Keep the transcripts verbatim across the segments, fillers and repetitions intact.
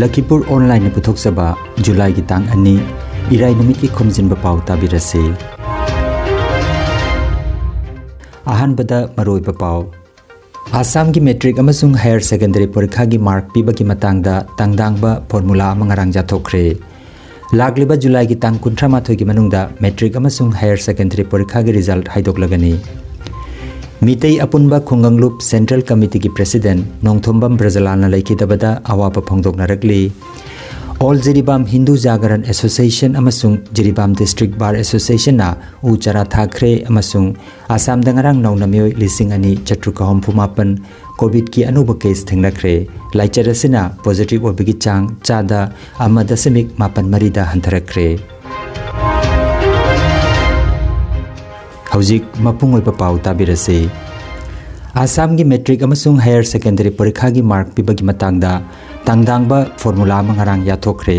ꯂꯈꯤꯄꯨꯔ ꯑꯣꯟꯂꯥꯏꯟꯅ ꯄꯨꯊꯣꯛꯆꯕ ꯖꯨꯂꯥꯏꯒꯤ ꯇꯥꯡ ꯑꯅꯤ, ꯏꯔꯥꯏ ꯅꯨꯃꯤꯠꯀꯤ ꯈꯣꯝꯖꯤꯟꯕ ꯄꯥꯎ ꯇꯥꯕꯤꯔꯁꯤ꯫ ꯑꯍꯥꯟꯕꯗ ꯃꯔꯨꯑꯣꯏꯕ ꯄꯥꯎ꯫ ꯑꯁꯥꯝꯒꯤ ꯃꯦꯇ꯭ꯔꯤꯛ ꯑꯃꯁꯨꯡ ꯍꯥꯌꯔ ꯁꯦꯀꯦꯟꯗꯔꯤ ꯄꯔꯤꯈꯥꯒꯤ ꯃꯥꯔꯛ ꯄꯤꯕꯒꯤ ꯃꯇꯥꯡꯗ ꯇꯥꯡꯗꯥꯡꯕ ꯐꯣꯔꯃꯨꯂꯥ ꯑꯃ ꯉꯔꯥꯡ ꯌꯥꯊꯣꯛꯈ꯭ꯔꯦ꯫ ꯂꯥꯛꯂꯤꯕ ꯖꯨꯂꯥꯏꯒꯤ ꯇꯥꯡ ꯀꯨꯟꯊ꯭ꯔꯥ ꯃꯥꯊꯣꯏꯒꯤ ꯃꯅꯨꯡꯗ ꯃꯦꯇ꯭ꯔꯤꯛ ꯑꯃꯁꯨꯡ ꯍꯥꯌꯔ ꯁꯦꯀꯦꯟꯗꯔꯤ ꯄꯔꯤꯈꯥꯒꯤ ꯔꯤꯖꯜꯠ ꯍꯥꯏꯗꯣꯛꯂꯒꯅꯤ꯫ ꯃꯤꯇꯩ ꯑꯄꯨꯟꯕ ꯈꯨꯡꯒꯪꯂꯨꯞ ꯁꯦꯟꯇ꯭ꯔꯦꯜ ꯀꯃꯤꯇꯤꯒꯤ ꯄ꯭ꯔꯦꯁꯤꯗꯦꯟꯠ ꯅꯣꯡꯊꯣꯝꯕꯝ ꯕ꯭ꯔꯖꯂꯥꯜꯅ ꯂꯩꯈꯤꯗꯕꯗ ꯑꯋꯥꯕ ꯐꯣꯡꯗꯣꯛꯅꯔꯛꯂꯤ꯫ ꯑꯣꯜ ꯖꯤꯔꯤꯕꯥꯝ ꯍꯤꯟꯗꯨ ꯖꯥꯒꯔꯟ ꯑꯦꯁꯣꯁꯤꯌꯦꯁꯟ ꯑꯃꯁꯨꯡ ꯖꯤꯔꯤꯕꯥꯝ ꯗꯤꯁꯇ꯭ꯔꯤꯛ ꯕꯥꯔ ꯑꯦꯁꯣꯁꯤꯌꯦꯁꯟꯅ ꯎ ꯆꯥꯔꯥ ꯊꯥꯈ꯭ꯔꯦ ꯑꯃꯁꯨꯡ ꯑꯁꯥꯝꯗ ꯉꯔꯥꯡ ꯅꯧꯅ ꯃꯤꯑꯣꯏ ꯂꯤꯁꯤꯡ ꯑꯅꯤ ꯆꯥꯇ꯭ꯔꯨꯛꯀ ꯍꯨꯝꯐꯨ ꯃꯥꯄꯟ ꯀꯣꯚꯤꯗꯀꯤ ꯑꯅꯧꯕ ꯀꯦꯁ ꯊꯦꯡꯅꯈ꯭ꯔꯦ꯫ ꯂꯥꯏꯆꯠ ꯑꯁꯤꯅ ꯄꯣꯖꯤꯇꯤꯚ ꯑꯣꯏꯕꯒꯤ ꯆꯥꯡ ꯆꯥꯗ ꯑꯃ ꯗꯁꯃꯤꯛ ꯃꯥꯄꯟ ꯃꯔꯤꯗ ꯍꯟꯊꯔꯛꯈ꯭ꯔꯦ꯫ ꯍꯧꯖꯤꯛ ꯃꯄꯨꯡ ꯑꯣꯏꯕ ꯄꯥꯎ ꯇꯥꯕꯤꯔꯁꯤ꯫ ꯑꯁꯥꯝꯒꯤ ꯃꯦꯇ꯭ꯔꯤꯛ ꯑꯃꯁꯨꯡ ꯍꯥꯌꯔ ꯁꯦꯀꯦꯟꯗꯔꯤ ꯄꯔꯤꯈꯥꯒꯤ ꯃꯥꯔꯛ ꯄꯤꯕꯒꯤ ꯃꯇꯥꯡꯗ ꯇꯥꯡꯗꯥꯡꯕ ꯐꯣꯔꯃꯨꯂꯥ ꯑꯃ ꯉꯔꯥꯡ ꯌꯥꯊꯣꯛꯈ꯭ꯔꯦ꯫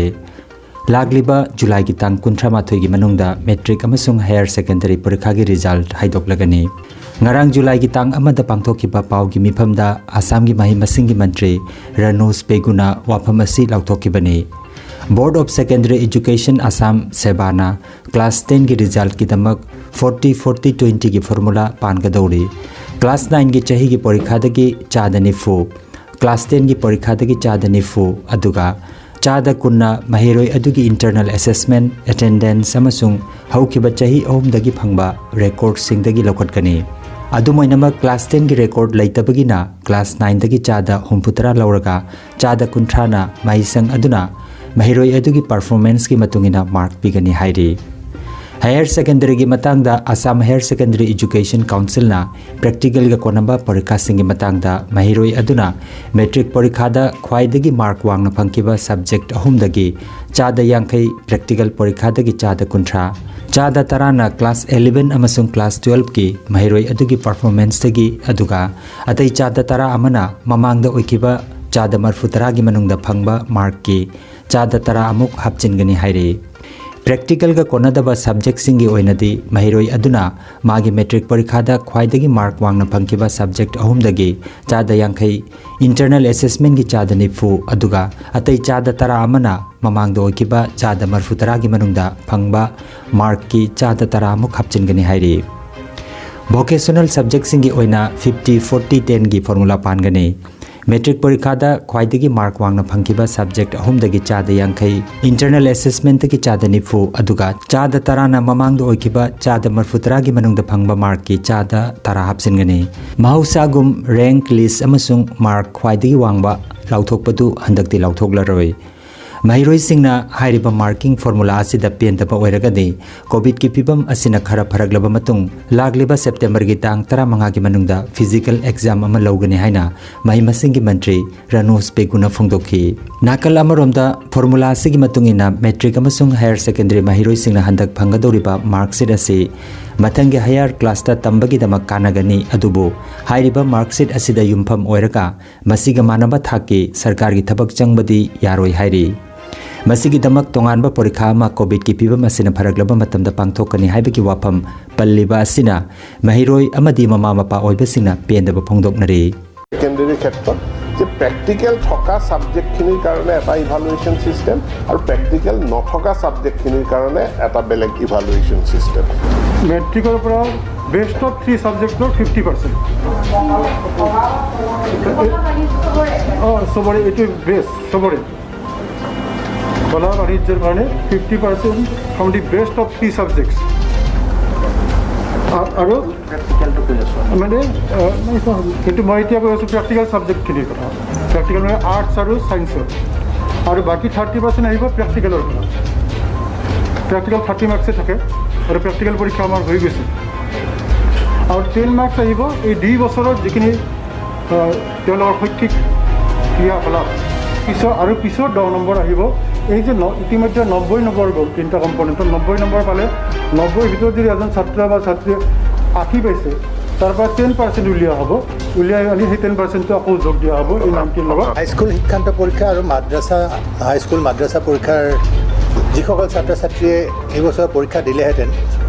ꯂꯥꯛꯂꯤꯕ ꯖꯨꯂꯥꯏꯒꯤ ꯇꯥꯡ ꯀꯨꯟꯊ꯭ꯔꯥ ꯃꯥꯊꯣꯏꯒꯤ ꯃꯅꯨꯡꯗ ꯃꯦꯇ꯭ꯔꯤꯛ ꯑꯃꯁꯨꯡ ꯍꯥꯌꯔ ꯁꯦꯀꯦꯟꯗꯔꯤ ꯄꯔꯤꯈꯥꯒꯤ ꯔꯤꯖꯜꯠ ꯍꯥꯏꯗꯣꯛꯂꯒꯅꯤ꯫ ꯉꯔꯥꯡ ꯖꯨꯂꯥꯏꯒꯤ ꯇꯥꯡ ꯑꯃꯗ ꯄꯥꯡꯊꯣꯛꯈꯤꯕ ꯄꯥꯎꯒꯤ ꯃꯤꯐꯝꯗ ꯑꯁꯥꯝꯒꯤ ꯃꯍꯩ ꯃꯁꯤꯡꯒꯤ ꯃꯟꯇ꯭ꯔꯤ ꯔꯅꯣꯖ ꯄꯦꯒꯨꯅ ꯋꯥꯐꯝ ꯑꯁꯤ ꯂꯥꯎꯊꯣꯛꯈꯤꯕꯅꯤ꯫ Board of Secondary Education Assam, ꯁꯦꯕꯥꯅ ꯀ꯭ꯂꯥꯁ ꯇꯦꯟꯒꯤ ꯔꯤꯖꯜꯠꯀꯤꯗꯃꯛ ꯐꯣꯔꯇꯤ ꯐꯣꯔꯇꯤ ꯇ꯭ꯋꯦꯟꯇꯤꯒꯤ ꯐꯣꯔꯃꯨꯂꯥ ꯄꯥꯟꯒꯗꯧꯔꯤ꯫ ꯀ꯭ꯂꯥꯁ ꯅꯥꯏꯟꯒꯤ ꯆꯍꯤꯒꯤ ꯄꯔꯤꯈꯥꯗꯒꯤ ꯆꯥꯗ ꯅꯤꯐꯨ, ꯀ꯭ꯂꯥꯁ ꯇꯦꯟꯒꯤ ꯄꯔꯤꯈꯥꯗꯒꯤ ꯆꯥꯗ ꯅꯤꯐꯨ, ꯑꯗꯨꯒ ꯆꯥꯗ ꯀꯨꯟꯅ ꯃꯍꯩꯔꯣꯏ ꯑꯗꯨꯒꯤ ꯏꯟꯇꯔꯅꯦꯜ ꯑꯦꯁꯦꯁꯃꯦꯟꯠ, ꯑꯦꯇꯦꯟꯗꯦꯟꯁ ꯑꯃꯁꯨꯡ ꯍꯧꯈꯤꯕ ꯆꯍꯤ ꯑꯍꯨꯝꯗꯒꯤ ꯐꯪꯕ ꯔꯦꯀꯣꯔꯗꯁꯤꯡꯗꯒꯤ ꯂꯧꯈꯠꯀꯅꯤ꯫ ꯑꯗꯨꯝ ꯑꯣꯏꯅꯃꯛ, ꯀ꯭ꯂꯥꯁ ꯇꯦꯟꯒꯤ ꯔꯦꯀꯣꯔꯗ ꯂꯩꯇꯕꯒꯤꯅ ꯀ꯭ꯂꯥꯁ ꯅꯥꯏꯟꯗꯒꯤ ꯆꯥꯗ ꯍꯨꯝꯐꯨꯇꯔꯥ ꯂꯧꯔꯒ, ꯆꯥꯗ ꯀꯨꯟꯊ꯭ꯔꯥꯅ ꯃꯍꯩꯁꯪ ꯑꯗꯨꯅ ꯃꯍꯩꯔꯣꯏ ꯑꯗꯨꯒꯤ ꯄꯔꯐꯣꯔꯃꯦꯟꯁꯀꯤ ꯃꯇꯨꯡ ꯏꯟꯅ ꯃꯥꯔꯛ ꯄꯤꯒꯅꯤ ꯍꯥꯏꯔꯤ꯫ ꯍꯥꯌꯔ ꯁꯦꯀꯦꯟꯗꯔꯤꯒꯤ ꯃꯇꯥꯡꯗ ꯑꯁꯥꯝ ꯍꯥꯌꯔ ꯁꯦꯀꯦꯟꯗꯔꯤ ꯑꯦꯖꯨꯀꯦꯁꯟ ꯀꯥꯎꯟꯁꯤꯜꯅ ꯄ꯭ꯔꯦꯛꯇꯤꯀꯦꯜꯒ ꯀꯣꯟꯅꯕ ꯄꯔꯤꯈꯥꯁꯤꯡꯒꯤ ꯃꯇꯥꯡꯗ ꯃꯍꯩꯔꯣꯏ ꯑꯗꯨꯅ ꯃꯦꯇ꯭ꯔꯤꯛ ꯄꯔꯤꯈꯥꯗ ꯈ꯭ꯋꯥꯏꯗꯒꯤ ꯃꯥꯔꯛ ꯋꯥꯡꯅ ꯐꯪꯈꯤꯕ ꯁꯕꯖꯦꯛ ꯑꯍꯨꯝꯗꯒꯤ ꯆꯥꯗ ꯌꯥꯡꯈꯩ, ꯄ꯭ꯔꯦꯛꯇꯤꯀꯦꯜ ꯄꯔꯤꯈꯥꯗꯒꯤ ꯆꯥꯗ ꯀꯨꯟꯊ꯭ꯔꯥ, ꯆꯥꯗ ꯇꯔꯥꯅ ꯀ꯭ꯂꯥꯁ ꯑꯦꯂꯦꯚꯦꯟ ꯑꯃꯁꯨꯡ ꯀ꯭ꯂꯥꯁ ꯇꯨꯋꯦꯜꯐꯀꯤ ꯃꯍꯩꯔꯣꯏ ꯑꯗꯨꯒꯤ ꯄꯔꯐꯣꯔꯃꯦꯟꯁꯇꯒꯤ, ꯑꯗꯨꯒ ꯑꯇꯩ ꯆꯥꯗ ꯇꯔꯥ ꯑꯃꯅ ꯃꯃꯥꯡꯗ ꯑꯣꯏꯈꯤꯕ ꯆꯥꯗ ꯃꯔꯐꯨ ꯇꯔꯥꯒꯤ ꯃꯅꯨꯡꯗ ꯐꯪꯕ ꯃꯥꯔꯛꯀꯤ ꯆꯥꯗ ꯇꯔꯥ ꯑꯃꯨꯛ ꯍꯥꯞꯆꯤꯟꯒꯅꯤ ꯍꯥꯏꯔꯤ꯫ ꯄ꯭ꯔꯦꯛꯇꯤꯀꯦꯜꯒ ꯀꯣꯟꯅꯗꯕ ꯁꯕꯖꯦꯛꯁꯤꯡꯒꯤ ꯑꯣꯏꯅꯗꯤ ꯃꯍꯩꯔꯣꯏ ꯑꯗꯨꯅ ꯃꯥꯒꯤ ꯃꯦꯇ꯭ꯔꯤꯛ ꯄꯔꯤꯈꯥꯗ ꯈ꯭ꯋꯥꯏꯗꯒꯤ ꯃꯥꯔꯛ ꯋꯥꯡꯅ ꯐꯪꯈꯤꯕ ꯁꯕꯖꯦꯛ ꯑꯍꯨꯝꯗꯒꯤ ꯆꯥꯗ ꯌꯥꯡꯈꯩ, ꯏꯟꯇꯔꯅꯦꯜ ꯑꯦꯁꯦꯁꯃꯦꯟꯒꯤ ꯆꯥꯗ ꯅꯤꯐꯨ, ꯑꯗꯨꯒ ꯑꯇꯩ ꯆꯥꯗ ꯇꯔꯥ ꯑꯃꯅ ꯃꯃꯥꯡꯗ ꯑꯣꯏꯈꯤꯕ ꯆꯥꯗ ꯃꯔꯐꯨ ꯇꯔꯥꯒꯤ ꯃꯅꯨꯡꯗ ꯐꯪꯕ ꯃꯥꯔꯛꯀꯤ ꯆꯥꯗ ꯇꯔꯥꯃꯨꯛ ꯍꯥꯞꯆꯤꯟꯒꯅꯤ ꯍꯥꯏꯔꯤ꯫ ꯚꯣꯀꯦꯁꯅꯦꯜ ꯁꯕꯖꯦꯛꯁꯤꯡꯒꯤ ꯑꯣꯏꯅ ꯐꯤꯐꯇꯤ ꯐꯣꯔꯇꯤ ꯇꯦꯟꯒꯤ ꯐꯣꯔꯃꯨꯂꯥ ꯄꯥꯟꯒꯅꯤ꯫ ꯃꯦꯇ꯭ꯔꯤꯛ ꯄꯔꯤꯈꯥꯗ ꯈ꯭ꯋꯥꯏꯗꯒꯤ ꯃꯥꯔꯛ ꯋꯥꯡꯅ ꯐꯪꯈꯤꯕ ꯁꯕꯖꯦꯛ ꯑꯍꯨꯝꯗꯒꯤ ꯆꯥꯗ ꯌꯥꯡꯈꯩ, ꯏꯟꯇꯔꯅꯦꯜ ꯑꯦꯁꯦꯁꯃꯦꯟꯇꯒꯤ ꯆꯥꯗ ꯅꯤꯐꯨ, ꯑꯗꯨꯒ ꯆꯥꯗ ꯇꯔꯥꯅ ꯃꯃꯥꯡꯗ ꯑꯣꯏꯈꯤꯕ ꯆꯥꯗ ꯃꯔꯐꯨ ꯇꯔꯥꯒꯤ ꯃꯅꯨꯡꯗ ꯐꯪꯕ ꯃꯥꯔꯛꯀꯤ ꯆꯥꯗ ꯇꯔꯥ ꯍꯥꯞꯆꯤꯟꯒꯅꯤ꯫ ꯃꯍꯧꯁꯥꯒꯨꯝ ꯔꯦꯡꯛ ꯂꯤꯁ ꯑꯃꯁꯨꯡ ꯃꯥꯔꯛ ꯈ꯭ꯋꯥꯏꯗꯒꯤ ꯋꯥꯡꯕ ꯂꯥꯎꯊꯣꯛꯄꯗꯨ ꯍꯟꯗꯛꯇꯤ ꯂꯥꯎꯊꯣꯛꯂꯔꯣꯏ꯫ ꯃꯍꯩꯔꯣꯏꯁꯤꯡꯅ ꯍꯥꯏꯔꯤꯕ ꯃꯥꯔꯀꯤꯡ ꯐꯣꯔꯃꯨꯂꯥ ꯑꯁꯤꯗ ꯄꯦꯟꯗꯕ ꯑꯣꯏꯔꯒꯗꯤ, ꯀꯣꯚꯤꯗꯀꯤ ꯐꯤꯕꯝ ꯑꯁꯤꯅ ꯈꯔ ꯐꯔꯛꯂꯕ ꯃꯇꯨꯡ, ꯂꯥꯛꯂꯤꯕ ꯁꯦꯞꯇꯦꯝꯕꯔꯒꯤ ꯇꯥꯡ ꯇꯔꯥꯃꯉꯥꯒꯤ ꯃꯅꯨꯡꯗ ꯐꯤꯖꯤꯀꯦꯜ ꯑꯦꯛꯖꯥꯝ ꯑꯃ ꯂꯧꯒꯅꯤ ꯍꯥꯏꯅ ꯃꯍꯩ ꯃꯁꯤꯡꯒꯤ ꯃꯟꯇ꯭ꯔꯤ ꯔꯥꯅꯨꯖ ꯄꯦꯒꯨꯅ ꯐꯣꯡꯗꯣꯛꯈꯤ꯫ ꯅꯥꯀꯜ ꯑꯃꯔꯣꯝꯗ, ꯐꯣꯔꯃꯨꯂꯥ ꯑꯁꯤꯒꯤ ꯃꯇꯨꯡ ꯏꯟꯅ ꯃꯦꯇ꯭ꯔꯤꯛ ꯑꯃꯁꯨꯡ ꯍꯥꯌꯔ ꯁꯦꯀꯦꯟꯗꯔꯤ ꯃꯍꯩꯔꯣꯏꯁꯤꯡꯅ ꯍꯟꯗꯛ ꯐꯪꯒꯗꯧꯔꯤꯕ ꯃꯥꯔꯛꯁꯤꯠ ꯑꯁꯤ ꯃꯊꯪꯒꯤ ꯍꯥꯌꯔ ꯀ꯭ꯂꯥꯁꯇ ꯇꯝꯕꯒꯤꯗꯃꯛ ꯀꯥꯟꯅꯒꯅꯤ꯫ ꯑꯗꯨꯕꯨ ꯍꯥꯏꯔꯤꯕ ꯃꯥꯔꯛꯁꯤꯠ ꯑꯁꯤꯗ ꯌꯨꯝꯐꯝ ꯑꯣꯏꯔꯒ ꯃꯁꯤꯒ ꯃꯥꯟꯅꯕ ꯊꯥꯛꯀꯤ ꯁꯔꯀꯥꯔꯒꯤ ꯊꯕꯛ ꯆꯪꯕꯗꯤ ꯌꯥꯔꯣꯏ ꯍꯥꯏꯔꯤ꯫ ꯃꯁꯤꯒꯤꯗꯃꯛ ꯇꯣꯉꯥꯟꯕ ꯄꯔꯤꯈꯥ ꯑꯃ ꯀꯣꯚꯤꯗꯀꯤ ꯐꯤꯕꯝ ꯑꯁꯤꯅ ꯐꯔꯛꯂꯕ ꯃꯇꯝꯗ ꯄꯥꯡꯊꯣꯛꯀꯅꯤ ꯍꯥꯏꯕꯒꯤ ꯋꯥꯐꯝ ꯄꯜꯂꯤꯕ ꯑꯁꯤꯅ ꯃꯍꯩꯔꯣꯏ ꯑꯃꯗꯤ ꯃꯃꯥ ꯃꯄꯥ ꯑꯣꯏꯕꯁꯤꯡꯅ ꯄꯦꯟꯗꯕ ꯐꯣꯡꯗꯣꯛꯅꯔꯤ꯫ ছেকেণ্ডেৰী ক্ষেত্ৰত যে প্ৰেক্টিকেল থকা ছাবজেক্টখিনিৰ কাৰণে এটা ইভালুৱেশ্যন ছিষ্টেম আৰু প্ৰেক্টিকেল নথকা ছাবজেক্টখিনিৰ কাৰণে এটা বেলেগ ইভালুৱেশ্যন ছিষ্টেম। মেট্ৰিকৰ পৰা বেষ্ট অফ থ্ৰী ছাবজেক্টৰ ফিফটি পাৰ্চেণ্ট। চবৰে এইটো বেষ্ট, চবৰে কলা বাণিজ্যৰ কাৰণে fifty percent from the best of three subjects. আৰু মানে, সেইটো মই এতিয়া কৈ আছোঁ প্ৰেক্টিকেল ছাবজেক্টখিনিৰ কথা। প্ৰেক্টিকেল মানে আৰ্টছ আৰু ছায়েন্সৰ। আৰু বাকী থাৰ্টি পাৰ্চেণ্ট আহিব প্ৰেক্টিকেলৰ পৰা। প্ৰেক্টিকেল থাৰ্টি মাৰ্কছে থাকে আৰু প্ৰেক্টিকেল পৰীক্ষা আমাৰ হৈ গৈছে। আৰু টেন মাৰ্কছ আহিব এই দুই বছৰত যিখিনি তেওঁলোকৰ শৈক্ষিক ক্ৰিয়াকলাপ। পিছৰ আৰু পিছৰ দহ নম্বৰ আহিব এই যে ইতিমধ্যে নব্বৈ নম্বৰ গ'ল তিনিটা কম্পনেণ্টত। নব্বৈ নম্বৰ পালে নব্বৈৰ ভিতৰত যদি এজন ছাত্ৰ বা ছাত্ৰীয়ে আশী পাইছে, তাৰ পৰা টেন পাৰ্চেণ্ট উলিওৱা হ'ব। উলিয়াই আনি সেই টেন পাৰ্চেণ্টটো আকৌ যোগ দিয়া হ'ব এই নাইনটিৰ লগত। হাইস্কুল শিক্ষান্ত পৰীক্ষা আৰু মাদ্ৰাছা হাইস্কুল মাদ্ৰাছা পৰীক্ষাৰ যিসকল ছাত্ৰ ছাত্ৰীয়ে এইবছৰ পৰীক্ষা দিলেহেঁতেন,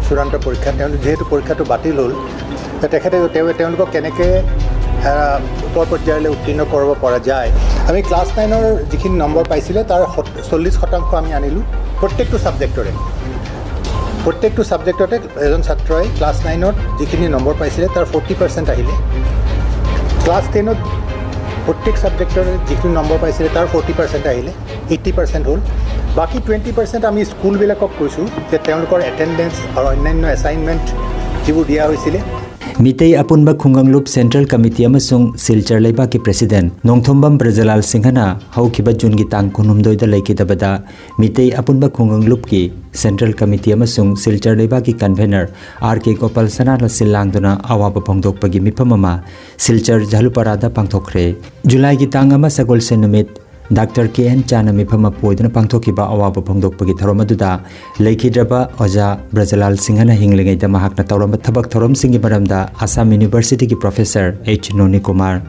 চূড়ান্ত পৰীক্ষা, তেওঁলোক যিহেতু পৰীক্ষাটো বাতিল হ'ল, তে তেখেতে তেওঁ তেওঁলোকক কেনেকৈ আহ, ওপৰ পৰ্যায়লৈ উত্তীৰ্ণ কৰিব পৰা যায়। আমি ক্লাছ নাইনৰ যিখিনি নম্বৰ পাইছিলে, তাৰ সত- চল্লিছ শতাংশ আমি আনিলোঁ প্ৰত্যেকটো ছাবজেক্টৰে। প্ৰত্যেকটো ছাবজেক্টতে এজন ছাত্ৰই ক্লাছ নাইনত যিখিনি নম্বৰ পাইছিলে, তাৰ ফৰ্টি পাৰ্চেণ্ট আহিলে। ক্লাছ টেনত প্ৰত্যেক ছাবজেক্টৰে যিখিনি নম্বৰ পাইছিলে, তাৰ ফৰ্টি পাৰ্চেণ্ট আহিলে, এইটি পাৰ্চেণ্ট হ'ল। বাকী টুৱেণ্টি পাৰ্চেণ্ট আমি স্কুলবিলাকক কৈছোঁ যে তেওঁলোকৰ এটেণ্ডেঞ্চ আৰু অন্যান্য এছাইনমেণ্ট যিবোৰ দিয়া হৈছিলে, ꯃꯤꯇꯩ ꯑꯄꯨꯟꯕ ꯈꯨꯡꯒꯪꯂꯨꯞ ꯁꯦꯟꯇ꯭ꯔꯦꯜ ꯀꯃꯤꯇꯤ ꯑꯃꯁꯨꯡ ꯁꯤꯜꯆꯔ ꯂꯩꯕꯥꯛꯀꯤ ꯄ꯭ꯔꯦꯁꯤꯗꯦꯟꯠ ꯅꯣꯡꯊꯣꯝꯕꯝ ꯕ꯭ꯔꯖꯂꯥꯜ ꯁꯤꯡꯍꯅ ꯍꯧꯈꯤꯕ ꯖꯨꯟꯒꯤ ꯇꯥꯡ ꯀꯨꯟꯍꯨꯝꯗꯣꯏꯗ ꯂꯩꯈꯤꯗꯕꯗ ꯃꯤꯇꯩ ꯑꯄꯨꯟꯕ ꯈꯨꯡꯒꯪꯂꯨꯞꯀꯤ ꯁꯦꯟꯇ꯭ꯔꯦꯜ ꯀꯃꯤꯇꯤ ꯑꯃꯁꯨꯡ ꯁꯤꯜꯆꯔ ꯂꯩꯕꯥꯛꯀꯤ ꯀꯟꯚꯦꯅꯔ ꯑꯥꯔ ꯀꯦ ꯒꯣꯄꯥꯜ ꯁꯅꯥꯅ ꯁꯤꯜ ꯂꯥꯡꯗꯨꯅ ꯑꯋꯥꯕ ꯐꯣꯡꯗꯣꯛꯄꯒꯤ ꯃꯤꯐꯝ ꯑꯃ ꯁꯤꯜꯆꯔ ꯖꯍꯂꯨꯄꯥꯔꯥꯗ ꯄꯥꯡꯊꯣꯛꯈ꯭ꯔꯦ꯫ ꯖꯨꯂꯥꯏꯒꯤ ꯇꯥꯡ ꯑꯃ ꯁꯒꯣꯜꯁꯦꯟ ꯅꯨꯃꯤꯠ ꯗꯥꯛꯇꯔ ꯀꯦ ꯑꯦꯟ ꯆꯥꯅ ꯃꯤꯐꯝ ꯑꯃ ꯄꯣꯏꯗꯨꯅ ꯄꯥꯡꯊꯣꯛꯈꯤꯕ ꯑꯋꯥꯕ ꯐꯣꯡꯗꯣꯛꯄꯒꯤ ꯊꯧꯔꯝ ꯑꯗꯨꯗ ꯂꯩꯈꯤꯗ꯭ꯔꯕ ꯑꯣꯖꯥ ꯕ꯭ꯔꯖꯂꯥꯜ ꯁꯤꯡꯍꯅ ꯍꯤꯡꯂꯤꯉꯩꯗ ꯃꯍꯥꯛꯅ ꯇꯧꯔꯝꯕ ꯊꯕꯛ ꯊꯧꯔꯝꯁꯤꯡꯒꯤ ꯃꯔꯝꯗ ꯑꯁꯥꯝ ꯌꯨꯅꯤꯚꯔꯁꯤꯇꯤꯒꯤ professor H Noni Kumar,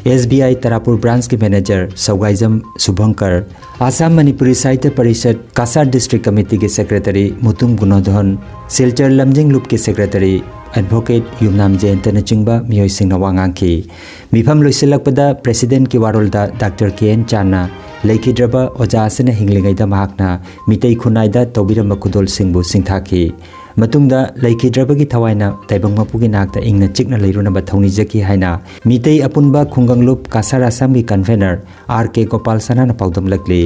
S B I Tarapur ꯕ꯭ꯔꯥꯟꯁꯀꯤ ꯃꯦꯅꯦꯖꯔ ꯁꯧꯒꯥꯏꯖꯝ ꯁꯨꯚꯪꯀꯔ, ꯑꯁꯥꯝ ꯃꯅꯤꯄꯨꯔꯤ ꯁꯥꯍꯤꯇ꯭ꯌ ꯄꯔꯤꯁꯠ ꯀꯁꯥꯔ ꯗꯤꯁꯇ꯭ꯔꯤꯛ ꯀꯃꯤꯇꯤꯒꯤ ꯁꯦꯀ꯭ꯔꯦꯇꯔꯤ ꯃꯨꯇꯨꯝ ꯒꯨꯅꯣꯙꯣꯟ, ꯁꯤꯜꯆꯔ ꯂꯝꯖꯤꯡ ꯂꯨꯞꯀꯤ ꯁꯦꯀ꯭ꯔꯦꯇꯔꯤ ꯑꯦꯗꯚꯣꯀꯦꯠ ꯌꯨꯝꯅꯥꯝ ꯖꯌꯟꯇꯅꯆꯤꯡꯕ ꯃꯤꯑꯣꯏꯁꯤꯡꯅ ꯋꯥ ꯉꯥꯡꯈꯤ꯫ ꯃꯤꯐꯝ ꯂꯣꯏꯁꯤꯜꯂꯛꯄꯗ ꯄ꯭ꯔꯦꯁꯤꯗꯦꯟꯠꯀꯤ ꯋꯥꯔꯣꯜꯗ ꯗꯥꯛꯇꯔ ꯀꯦ ꯑꯦꯟ ꯆꯥꯟꯅ ꯂꯩꯈꯤꯗ꯭ꯔꯕ ꯑꯣꯖꯥ ꯑꯁꯤꯅ ꯍꯤꯡꯂꯤꯉꯩꯗ ꯃꯍꯥꯛꯅ ꯃꯤꯇꯩ ꯈꯨꯟꯅꯥꯏꯗ ꯇꯧꯕꯤꯔꯝꯕ ꯈꯨꯗꯣꯜꯁꯤꯡꯕꯨ ꯁꯤꯡꯊꯥꯈꯤ꯫ ꯃꯇꯨꯡꯗ ꯂꯩꯈꯤꯗ꯭ꯔꯕꯒꯤ ꯊꯋꯥꯏꯅ ꯇꯥꯏꯕꯪ ꯃꯄꯨꯒꯤ ꯅꯥꯛꯇ ꯏꯪꯅ ꯆꯤꯛꯅ ꯂꯩꯔꯨꯅꯕ ꯊꯧꯅꯤꯖꯈꯤ ꯍꯥꯏꯅ ꯃꯤꯇꯩ ꯑꯄꯨꯟꯕ ꯈꯨꯡꯒꯪꯂꯨꯞ ꯀꯁꯥꯔ ꯑꯁꯥꯝꯒꯤ ꯀꯟꯚꯦꯅꯔ ꯑꯥꯔ ꯀꯦ ꯒꯣꯄꯥꯜ ꯁꯅꯥꯅ ꯄꯥꯎꯗꯝꯂꯛꯂꯤ꯫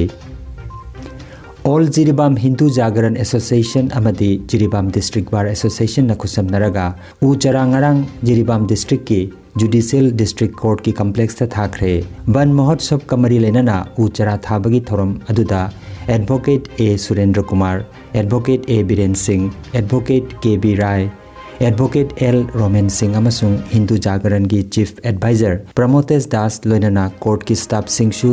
ꯑꯣꯜ ꯖꯤꯔꯤꯕꯥꯝ ꯍꯤꯟꯗꯨ ꯖꯥꯒꯔꯟ ꯑꯦꯁꯣꯁꯤꯌꯦꯁꯟ ꯑꯃꯗꯤ ꯖꯤꯔꯤꯕꯥꯝ ꯗꯤꯁꯇ꯭ꯔꯤꯛ ꯕꯥꯔ ꯑꯦꯁꯣꯁꯤꯌꯦꯁꯟꯅ ꯈꯨꯠꯁꯝꯅꯔꯒ ꯎ ꯆꯔꯥ ꯉꯔꯥꯡ ꯖꯤꯔꯤꯕꯥꯝ ꯗꯤꯁꯇ꯭ꯔꯤꯛꯀꯤ ꯖꯨꯗꯤꯁꯤꯌꯦꯜ ꯗꯤꯁꯇ꯭ꯔꯤꯛ ꯀꯣꯔꯠꯀꯤ ꯀꯝꯄ꯭ꯂꯦꯛꯁꯇ ꯊꯥꯈ꯭ꯔꯦ꯫ ꯕꯟ ꯃꯍꯣꯠꯁꯕꯀ ꯃꯔꯤ ꯂꯩꯅꯅ ꯎ ꯆꯔꯥ ꯊꯥꯕꯒꯤ ꯊꯧꯔꯝ ꯑꯗꯨꯗ ꯑꯦꯗꯚꯣꯀꯦꯠ ꯑꯦ ꯁꯨꯔꯦꯟꯗ꯭ꯔ ꯀꯨꯃꯥꯔ, ꯑꯦꯗꯚꯣꯀꯦꯠ ꯑꯦ ꯕꯤꯔꯦꯟ ꯁꯤꯡ, ꯑꯦꯗꯚꯣꯀꯦꯠ ꯀꯦ ꯕꯤ ꯔꯥꯏ, ꯑꯦꯗꯚꯣꯀꯦꯠ ꯑꯦꯜ ꯔꯣꯃꯦꯟ ꯁꯤꯡ ꯑꯃꯁꯨꯡ ꯍꯤꯟꯗꯨ ꯖꯥꯒꯔꯟꯒꯤ ꯆꯤꯐ ꯑꯦꯗꯚꯥꯏꯖꯔ ꯄ꯭ꯔꯃꯣꯇꯦꯁ ꯗꯥꯁ ꯂꯣꯏꯅꯅ ꯀꯣꯔꯠꯀꯤ ꯁ꯭ꯇꯥꯐꯁꯤꯡꯁꯨ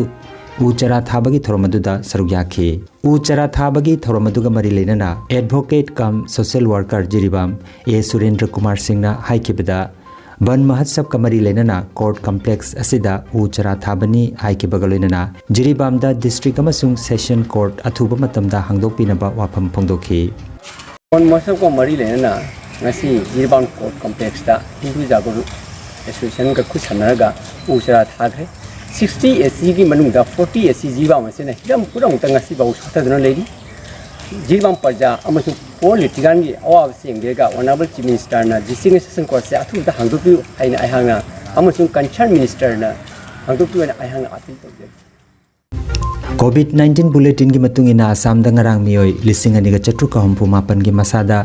ꯎ ꯆꯔꯥ ꯊꯥꯕꯒꯤ ꯊꯧꯔꯝ ꯑꯗꯨꯗ ꯁꯔꯨꯛ ꯌꯥꯈꯤ꯫ ꯎ ꯆꯔꯥ ꯊꯥꯕꯒꯤ ꯊꯧꯔꯝ ꯑꯗꯨꯒ ꯃꯔꯤ ꯂꯩꯅꯅ ꯑꯦꯗꯚꯣꯀꯦꯠ ꯀꯝ ꯁꯣꯁꯤꯌꯦꯜ ꯋꯥꯔꯀꯔ ꯖꯤꯔꯤꯕꯥꯝ ꯑꯦ ꯁꯨꯔꯦꯟꯗ꯭ꯔ ꯀꯨꯃꯥꯔ ꯁꯤꯡꯅ ꯍꯥꯏꯈꯤꯕꯗ, ꯕꯟ ꯃꯍꯠꯁꯕꯀ ꯃꯔꯤ ꯂꯩꯅꯅ ꯀꯣꯔꯠ ꯀꯝꯄ꯭ꯂꯦꯛꯁ ꯑꯁꯤꯗ ꯎ ꯆꯥꯔꯥ ꯊꯥꯕꯅꯤ ꯍꯥꯏꯈꯤꯕꯒ ꯂꯣꯏꯅꯅ ꯖꯤꯔꯤꯕꯥꯝꯗ ꯗꯤꯁꯇ꯭ꯔꯤꯛ ꯑꯃꯁꯨꯡ ꯁꯦꯁꯟ ꯀꯣꯔꯠ ꯑꯊꯨꯕ ꯃꯇꯝꯗ ꯍꯥꯡꯗꯣꯛꯄꯤꯅꯕ ꯋꯥꯐꯝ ꯐꯣꯡꯗꯣꯛꯈꯤ꯫ ꯕꯟ ꯃꯍꯣꯠꯁꯕꯀ ꯃꯔꯤ ꯂꯩꯅꯅ ꯉꯁꯤ ꯖꯤꯔꯤꯕꯥꯝ ꯀꯣꯔꯠ ꯀꯝꯄ꯭ꯂꯦꯛꯁꯇ ꯍꯤꯟꯗꯨ ꯖꯥꯒꯔꯨꯛ ꯑꯦꯁꯣꯁꯤꯌꯦꯁꯟꯒ ꯈꯨꯠ ꯁꯝꯅꯔꯒ ꯎ ꯆꯥꯔꯥ ꯊꯥꯈ꯭ꯔꯦ꯫ ꯁꯤꯛꯁꯇꯤ ꯑꯦ ꯁꯤꯒꯤ ꯃꯅꯨꯡꯗ ꯐꯣꯔꯇꯤ ꯑꯦ ꯁꯤ ꯖꯤꯔꯤꯕꯥꯝ ꯑꯁꯤꯅ ꯍꯤꯔꯝ ꯄꯨꯝꯅꯃꯛꯇ ꯉꯁꯤꯐꯥꯎ ꯁꯣꯠꯊꯗꯨꯅ ꯂꯩꯔꯤ꯫ ꯖꯤꯔꯤꯕꯥꯝ ꯄ꯭ꯔꯖꯥ ꯑꯃꯁꯨꯡ ꯄꯣꯔ ꯂꯤꯇꯤꯒꯥꯟꯒꯤ ꯑꯋꯥꯕꯁꯤ ꯌꯦꯡꯕꯤꯔꯒ ꯑꯣꯅꯔꯦꯕꯜ ꯆꯤꯐ ꯃꯤꯅꯤꯁꯇꯔꯅ ꯗꯤꯁꯇ꯭ꯔꯤꯛ ꯁꯦꯁꯟ ꯀꯣꯔꯠꯁꯦ ꯑꯊꯨꯕꯗ ꯍꯥꯡꯗꯣꯛꯄꯤꯌꯨ ꯍꯥꯏꯅ ꯑꯩꯍꯥꯛꯅ ꯑꯃꯁꯨꯡ ꯀꯟꯁꯔꯟ ꯃꯤꯅꯤꯁꯇꯔꯅ ꯍꯥꯡꯗꯣꯛꯄꯤꯌꯨ ꯍꯥꯏꯅ ꯑꯩꯍꯥꯛꯅ ꯑꯥꯄꯤꯜ ꯇꯧꯖꯔꯤ꯫ ꯀꯣꯚꯤꯗ ꯅꯥꯏꯟꯇꯤꯟ ꯕꯨꯂꯦꯇꯤꯟꯒꯤ ꯃꯇꯨꯡ ꯏꯟꯅ ꯑꯁꯥꯝꯗ ꯉꯔꯥꯡ ꯃꯤꯑꯣꯏ ꯂꯤꯁꯤꯡ ꯑꯅꯤꯒ ꯆꯥꯇ꯭ꯔꯨꯛꯀ ꯍꯨꯝꯐꯨ ꯃꯥꯄꯟꯒꯤ ꯃꯁꯥꯗ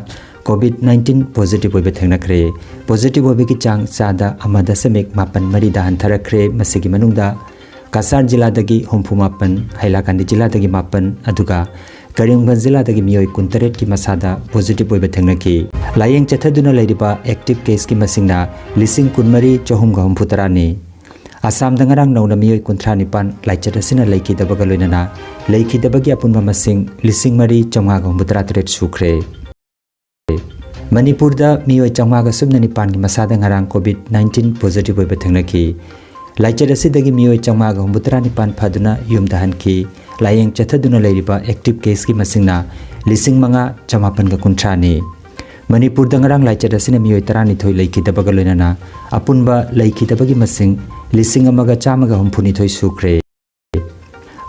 ꯀꯣꯚꯤꯗ ꯅꯥꯏꯟꯇꯤꯟ ꯄꯣꯖꯤꯇꯤꯚ ꯑꯣꯏꯕ ꯊꯦꯡꯅꯈ꯭ꯔꯦ꯫ ꯄꯣꯖꯤꯇꯤꯚ ꯑꯣꯏꯕꯒꯤ ꯆꯥꯡ ꯆꯥꯗ ꯑꯃ ꯗꯁꯃꯤꯛ ꯃꯥꯄꯟ ꯃꯔꯤꯗ ꯍꯟꯊꯔꯛꯈ꯭ꯔꯦ꯫ ꯃꯁꯤꯒꯤ ꯃꯅꯨꯡꯗ ꯀꯁꯥꯔ ꯖꯤꯂꯥꯗꯒꯤ ꯍꯨꯝꯐꯨ ꯃꯥꯄꯟ, ꯍꯩꯂꯥꯀꯥꯟꯗꯤ ꯖꯤꯂꯥꯗꯒꯤ ꯃꯥꯄꯟ, ꯑꯗꯨꯒ ꯀꯔꯤꯝꯒꯟꯖ ꯖꯤꯂꯥꯗꯒꯤ ꯃꯤꯑꯣꯏ ꯀꯨꯟꯇꯔꯦꯠꯀꯤ ꯃꯁꯥꯗ ꯄꯣꯖꯤꯇꯤꯚ ꯑꯣꯏꯕ ꯊꯦꯡꯅꯈꯤ꯫ ꯂꯥꯌꯦꯡ ꯆꯠꯊꯗꯨꯅ ꯂꯩꯔꯤꯕ ꯑꯦꯛꯇꯤꯚ ꯀꯦꯁꯀꯤ ꯃꯁꯤꯡꯅ ꯂꯤꯁꯤꯡ ꯀꯨꯟꯃꯔꯤ ꯆꯍꯨꯝꯒ ꯍꯨꯝꯐꯨ ꯇꯔꯥꯅꯤ꯫ ꯑꯁꯥꯝꯗ ꯉꯔꯥꯡ ꯅꯧꯅ ꯃꯤꯑꯣꯏ ꯀꯨꯟꯊ꯭ꯔꯥ ꯅꯤꯄꯥꯟ ꯂꯥꯏꯆꯠ ꯑꯁꯤꯅ ꯂꯩꯈꯤꯗꯕꯒ ꯂꯣꯏꯅꯅ ꯂꯩꯈꯤꯗꯕꯒꯤ ꯑꯄꯨꯟꯕ ꯃꯁꯤꯡ ꯂꯤꯁꯤꯡ ꯃꯔꯤ ꯆꯥꯝꯃꯉꯥꯒ ꯍꯨꯝꯐꯨ ꯇꯔꯥ ꯇꯔꯦꯠ ꯁꯨꯈ꯭ꯔꯦ꯫ ꯃꯅꯤꯄꯨꯔꯗ ꯃꯤꯑꯣꯏ ꯆꯥꯝꯃꯉꯥꯒ ꯁꯨꯞꯅ ꯅꯤꯄꯥꯟꯒꯤ ꯃꯁꯥꯗ ꯉꯔꯥꯡ ꯀꯣꯚꯤꯗ ꯅꯥꯏꯟꯇꯤꯟ ꯄꯣꯖꯤꯇꯤꯚ ꯑꯣꯏꯕ ꯊꯦꯡꯅꯈꯤ꯫ ꯂꯥꯏꯆꯠ ꯑꯁꯤꯗꯒꯤ ꯃꯤꯑꯣꯏ ꯆꯥꯝꯃꯉꯥꯒ ꯍꯨꯝꯐꯨ ꯇꯔꯥ ꯅꯤꯄꯥꯟ ꯐꯗꯨꯅ ꯌꯨꯝꯗ ꯍꯟꯈꯤ꯫ ꯂꯥꯌꯦꯡ ꯆꯠꯊꯗꯨꯅ ꯂꯩꯔꯤꯕ ꯑꯦꯛꯇꯤꯚ ꯀꯦꯁꯀꯤ ꯃꯁꯤꯡꯅ ꯂꯤꯁꯤꯡ ꯃꯉꯥ ꯆꯃꯥꯄꯟꯒ ꯀꯨꯟꯊ꯭ꯔꯥꯅꯤ꯫ ꯃꯅꯤꯄꯨꯔꯗ ꯉꯔꯥꯡ ꯂꯥꯏꯆꯠ ꯑꯁꯤꯅ ꯃꯤꯑꯣꯏ ꯇꯔꯥꯅꯤꯊꯣꯏ ꯂꯩꯈꯤꯗꯕꯒ ꯂꯣꯏꯅꯅ ꯑꯄꯨꯟꯕ ꯂꯩꯈꯤꯗꯕꯒꯤ ꯃꯁꯤꯡ ꯂꯤꯁꯤꯡ ꯑꯃꯒ ꯆꯥꯝꯃꯒ ꯍꯨꯝꯐꯨꯅꯤꯊꯣꯏ ꯁꯨꯈ꯭ꯔꯦ꯫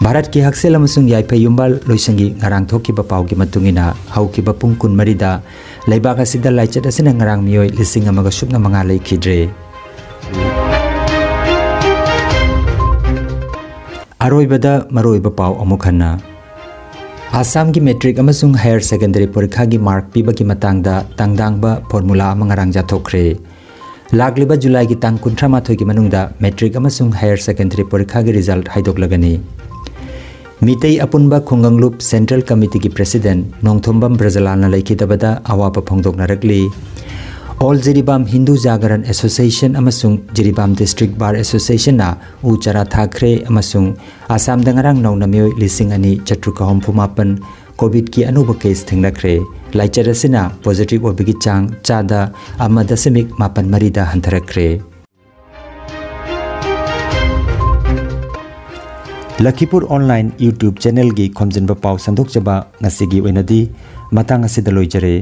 ꯚꯥꯔꯠꯀꯤ ꯍꯛꯁꯦꯜ ꯑꯃꯁꯨꯡ ꯌꯥꯏꯐ ꯌꯨꯝꯕꯥꯜ ꯂꯣꯏꯁꯪꯒꯤ ꯉꯔꯥꯡ ꯊꯣꯛꯈꯤꯕ ꯄꯥꯎꯒꯤ ꯃꯇꯨꯡ ꯏꯟꯅ, ꯍꯧꯈꯤꯕ ꯄꯨꯡ ꯀꯨꯟꯃꯔꯤꯗ ꯂꯩꯕꯥꯛ ꯑꯁꯤꯗ ꯂꯥꯏꯆꯠ ꯑꯁꯤꯅ ꯉꯔꯥꯡ ꯃꯤꯑꯣꯏ ꯂꯤꯁꯤꯡ ꯑꯃꯒ ꯁꯨꯞꯅ ꯃꯉꯥ ꯂꯩꯈꯤꯗ꯭ꯔꯦ꯫ ꯑꯔꯣꯏꯕꯗ ꯃꯔꯨꯑꯣꯏꯕ ꯄꯥꯎ ꯑꯃꯨꯛ ꯍꯟꯅ꯫ ꯑꯁꯥꯝꯒꯤ ꯃꯦꯇ꯭ꯔꯤꯛ ꯑꯃꯁꯨꯡ ꯍꯥꯌꯔ ꯁꯦꯀꯦꯟꯗꯔꯤ ꯄꯔꯤꯈꯥꯒꯤ ꯃꯥꯔꯛ ꯄꯤꯕꯒꯤ ꯃꯇꯥꯡꯗ ꯇꯥꯡꯗꯥꯡꯕ ꯐꯣꯔꯃꯨꯂꯥ ꯑꯃ ꯉꯔꯥꯡ ꯌꯥꯊꯣꯛꯈ꯭ꯔꯦ꯫ ꯂꯥꯛꯂꯤꯕ ꯖꯨꯂꯥꯏꯒꯤ ꯇꯥꯡ ꯀꯨꯟꯊ꯭ꯔꯥ ꯃꯥꯊꯣꯏꯒꯤ ꯃꯅꯨꯡꯗ ꯃꯦꯇ꯭ꯔꯤꯛ ꯑꯃꯁꯨꯡ ꯍꯥꯌꯔ ꯁꯦꯀꯦꯟꯗꯔꯤ ꯄꯔꯤꯈꯥꯒꯤ ꯔꯤꯖꯜꯠ ꯍꯥꯏꯗꯣꯛꯂꯒꯅꯤ꯫ ꯃꯤꯇꯩ ꯑꯄꯨꯟꯕ ꯈꯨꯡꯒꯪꯂꯨꯞ ꯁꯦꯟꯇ꯭ꯔꯦꯜ ꯀꯃꯤꯇꯤꯒꯤ ꯄ꯭ꯔꯦꯁꯤꯗꯦꯟꯠ ꯅꯣꯡꯊꯣꯝꯕꯝ ꯕ꯭ꯔꯖꯂꯥꯜꯅ ꯂꯩꯈꯤꯗꯕꯗ ꯑꯋꯥꯕ ꯐꯣꯡꯗꯣꯛꯅꯔꯛꯂꯤ꯫ ꯑꯣꯜ ꯖꯤꯔꯤꯕꯥꯝ ꯍꯤꯟꯗꯨ ꯖꯥꯒꯔꯟ ꯑꯦꯁꯣꯁꯤꯌꯦꯁꯟ ꯑꯃꯁꯨꯡ ꯖꯤꯔꯤꯕꯥꯝ ꯗꯤꯁꯇ꯭ꯔꯤꯛ ꯕꯥꯔ ꯑꯦꯁꯣꯁꯤꯌꯦꯁꯟꯅ ꯎ ꯆꯥꯔꯥ ꯊꯥꯈ꯭ꯔꯦ ꯑꯃꯁꯨꯡ ꯑꯁꯥꯝꯗ ꯉꯔꯥꯡ ꯅꯧꯅ ꯃꯤꯑꯣꯏ ꯂꯤꯁꯤꯡ ꯑꯅꯤ ꯆꯥꯇ꯭ꯔꯨꯛꯀ ꯍꯨꯝꯐꯨ ꯃꯥꯄꯟ ꯀꯣꯚꯤꯗꯀꯤ ꯑꯅꯧꯕ ꯀꯦꯁ ꯊꯦꯡꯅꯈ꯭ꯔꯦ꯫ ꯂꯥꯏꯆꯠ ꯑꯁꯤꯅ ꯄꯣꯖꯤꯇꯤꯚ ꯑꯣꯏꯕꯒꯤ ꯆꯥꯡ ꯆꯥꯗ ꯑꯃ ꯗꯁꯃꯤꯛ ꯃꯥꯄꯟ ꯃꯔꯤꯗ ꯍꯟꯊꯔꯛꯈ꯭ꯔꯦ꯫ ꯂꯈꯤꯄꯨꯔ ꯑꯣꯟꯂꯥꯏꯟ YouTube ꯆꯦꯅꯦꯜꯒꯤ ꯈꯣꯝꯖꯤꯟꯕ ꯄꯥꯎ ꯁꯟꯗꯣꯛꯆꯕ ꯉꯁꯤꯒꯤ ꯑꯣꯏꯅꯗꯤ ꯃꯇꯥꯡ ꯑꯁꯤꯗ ꯂꯣꯏꯖꯔꯦ꯫